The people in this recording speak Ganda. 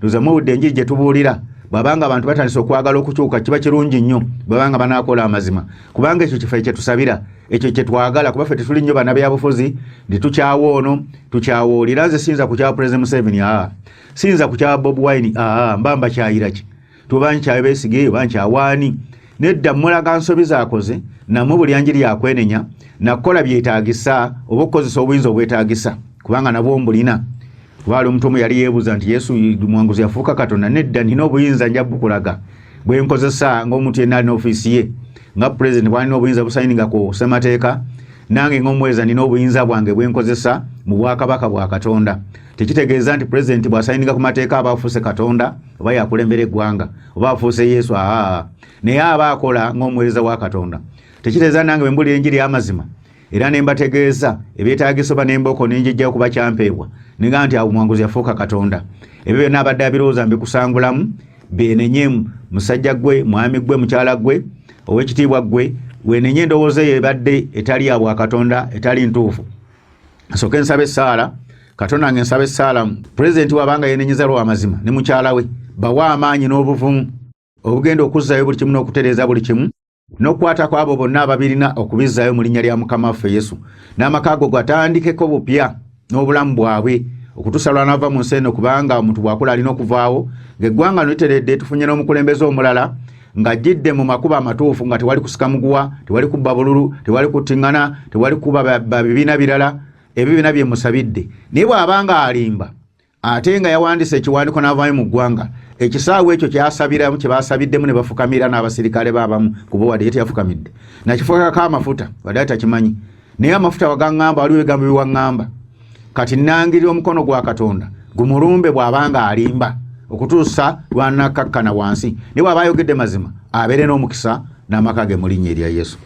Ndoza muwudde enjiri gye tubuulira. Bw'abanga abantu batandise okwagala okukyuka, kiba kirungi nnyo bw'abanga banaakola amazima, kubanga ekyo kife kye tusabira, ekyo kye twagala, kuba ffe tetuli nnyo bannabyabufuzi nti tukyawa ono, tukyawa oli. Era nze siyinza kukyawa President Museveni, aa, siyinza kukyawa Bobi Wine, aa, mba mbakyayira ki? Tuba nkyawe Besigye oba nkyawaani? Nedda, mmulaga nsobi zaakoze, namwe buli anjiri yakwenenya nakukola byetaagisa oba okukozesa obuyinza obwetaagisa, kubanga nabwo mbulina. Kuba ali omuntu omu yali yeebuuza nti Yesu Muwanguzi yafuuka Katonda. Nedda, nina obuyinza, nja bukulaga bwe nkozesa ng'omuntu yenna alina ofiisi ye. Nga pulezidenti bwalina obuyinza busayininga ku ssemateeka, nange ng'omuweereza nina obuyinza bwange bwe nkozesa mu bwakabaka bwa Katonda. Tekitegeeza nti pulezidenti bw'asayininga ku mateeka aba afuuse Katonda oba yakulembera eggwanga oba afuuse Yesu, aa, naye aba akola ng'omuweereza wa Katonda. Tekitegeeza nange bwe mbulira enjiri y'amazima era ne mbategeeza ebyetaagisa oba n'embooko ne njijjayo kuba kyampeebwa, ninga nti awo Muwanguzi yafuuka Katonda. Ebyo byonna abadde abirowooza mbikusangulamu. Beenenye, musajja ggwe, mwami ggwe, mukyala ggwe, ow'ekitiibwa ggwe, weenenye endowooza eyo ebadde etali ya bwakatonda, etali ntuufu. Nsooke nsaba essaala. Katonda nge, nsaba essaala, pulezidenti wabanga yeenenyeza lwa mazima ne mukyala we, bawe amaanyi n'obuvumu obugenda okuzzaayo buli kimu n'okutereeza buli kimu n'okukwatako abo bonna ababirina okubizzaayo mu linnya lya Mukama waffe Yesu, n'amaka ago gatandikeko bupya n'obulamu bwabwe okutuusa lwanaava mu nsi eno, kubanga omuntu bw'akula alina okuvaawo. Ng'eggwanga literedde, tufunye n'omukulembeze omulala ng'ajjidde mu makubo amatuufu, nga tewali kusika muguwa, tewali kubba bululu, tewali kuttiŋŋana, tewali kuba babibiina birala, ebyo byonna bye musabidde. Naye bw'aba nga alimba ate nga yawandiise ekiwandiiko n'avaayo mu ggwanga, ekisaawe ekyo kyasabiramu, kye basabiddemu ne bafukamira n'abasirikale baabamu, kuba wadde ye teyafukamidde, nakifukako amafuta, wadde atakimanyi, naye amafuta wagaŋŋamba, waliwo ebigambo biwaŋŋamba. Kati nangirira omukono gwa Katonda gumulumbe bw'aba nga alimba okutuusa lwanakkakkana wansi, naye bw'aba ayogedde mazima, abeere n'omukisa n'amaka ge mu linnya erya Yesu.